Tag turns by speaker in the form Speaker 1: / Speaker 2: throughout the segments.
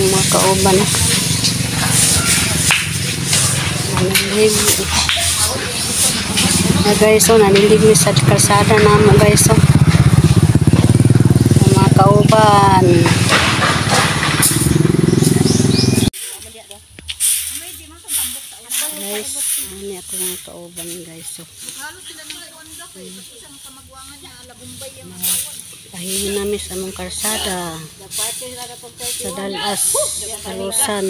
Speaker 1: mga kauban. Nanilhig. Na guys, oh, nanilhig mi sa kalsada namo guys, oh. Mga kauban. Guys, ano ako mga kauban guys, oh. Pahingin namin sa among kalsada sa Dalas, Alusan.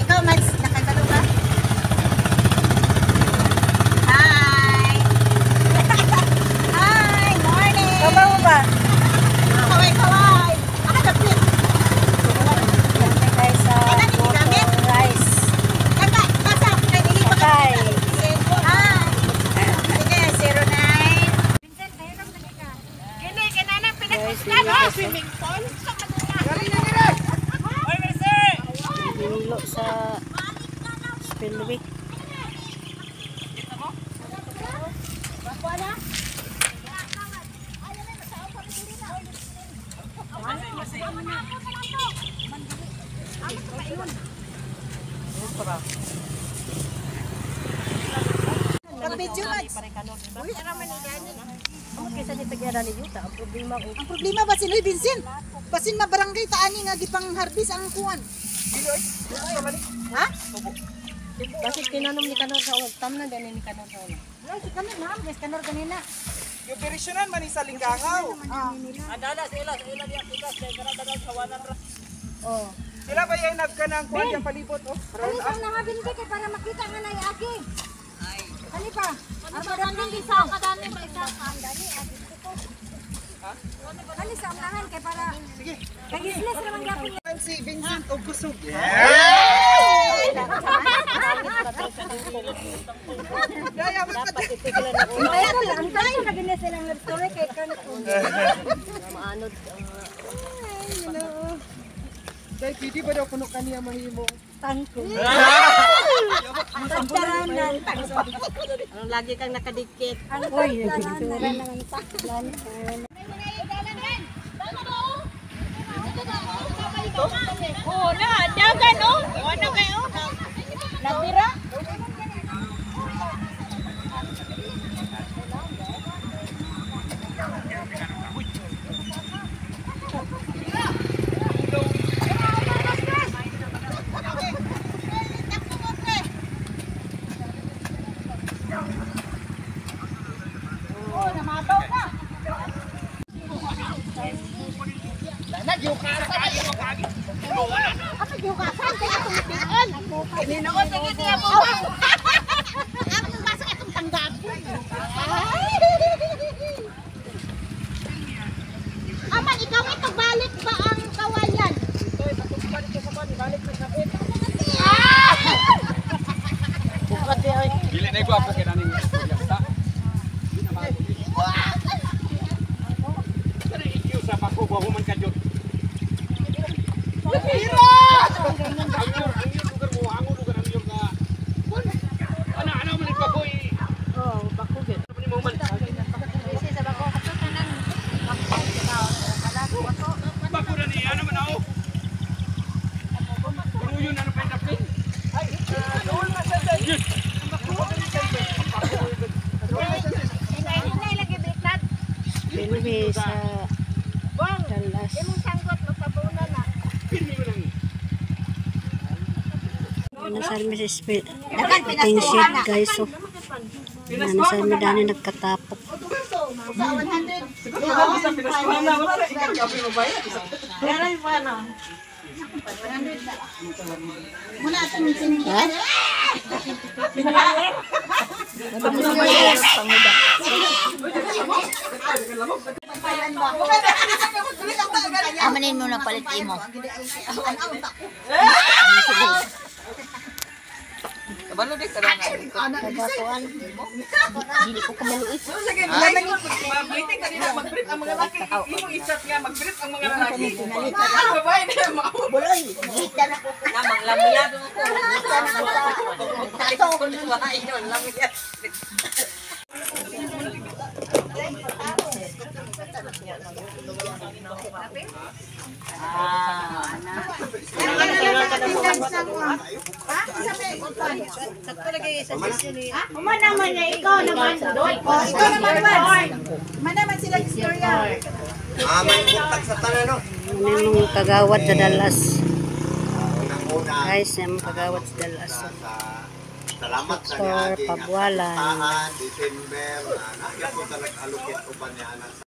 Speaker 2: Ikaw, Mads, nakagalo ka? Hi! Hi! Morning! Kabaw ba? Kaway, kaway! Ako dapit! Ay, natin gamit? Kaka, basa! Kay dili pa ka. Hi! Sige, 09. Vincent, nahiram na ka. Kini, kinana,
Speaker 1: Guys,
Speaker 2: swimming pool?
Speaker 1: Ginulo sa spillway.
Speaker 2: Pag-video, Mads. Ang problema ba si Luy Vincent? Basin mabarangay taani nga gipang harvest ang kuan. Ha?
Speaker 3: Bakit tinanom ni Kanor sa uwag? Tam na ganin ni Kanor sa uwag.
Speaker 2: Ay, si Kanor, ma'am, guys, Kanor ganina.
Speaker 4: Yung operasyonan man sa Lingangaw.
Speaker 2: Oh.
Speaker 4: Sila ba yung nagkanang kuan yung palibot oh?
Speaker 2: Kani pa na nga binte kay para makita nga nay agi. Kani pa. Ano ba dami isa ka dami ba isa ka dami agi ko. Kani sa unahan kay para
Speaker 4: Sige.
Speaker 2: Kay isles ra man gyapon.
Speaker 4: Si Vincent og kusog. Daya ba ka?
Speaker 2: Antay ka gina silang love story kay kan.
Speaker 3: Maanod.
Speaker 4: Dai pwede ba daw kuno kaniya mahimo?
Speaker 2: Tangko. Tagtaranan.
Speaker 3: Anong lagi kang nakadikit?
Speaker 2: Uy, nagpictura naman pa.
Speaker 5: Oh, na, dagan oh. Wala kayo. Nabira. Aman, ikaw ito balik ba ang kawayan?
Speaker 4: Dili na gwapo kay naning yasta. Pero ikyo sa bako ba human ka jud. Angyor, angyor lugar mo, ango lugar angyor nga. Ana ana man bako i.
Speaker 3: Oo, bako gid.
Speaker 4: Ano mo man? Bako na ni ano man ako. Pero yun ano pa yung Ay, doon na siya dai.
Speaker 5: Hinay lagi bitnat.
Speaker 1: Spillway sa Dalas.
Speaker 5: Imong sanggot magpabuna na.
Speaker 1: Nasa mi sa waiting shed guys, oh. Nasa mi dani nagkatapok.
Speaker 2: Sa 100.
Speaker 4: Siguro sa pinaskuhan na wala ikaw gabi mabayad.
Speaker 2: Muna atong sininggitan.
Speaker 5: Amanin mo na palit imo. Kabalo di ka na.
Speaker 1: Kabatuan. Dili ko kamaluit.
Speaker 5: Mag-brief kanina, mag-brief ang mga lalaki. Imo i-chat nga, mag-brief ang mga lalaki. Ang babae na mao.
Speaker 2: Buloy, gita na ko.
Speaker 5: Namang lamya.
Speaker 2: Gita na ko sa tato.
Speaker 5: Lamya.
Speaker 2: Uma naman na ikaw naman. Oh, ikaw naman, Wans. Uma naman sila istorya.
Speaker 6: Ah, may kontak sa tanan, no?
Speaker 1: Ano yung mga kagawad sa Dallas.
Speaker 6: Unang-una,
Speaker 1: Guys, yung mga kagawad sa Dallas.
Speaker 6: sa salamat sa
Speaker 1: Dr.
Speaker 6: niading
Speaker 1: Pabualan.
Speaker 6: December, na nagyapon ta nag-allocate uban niya ana.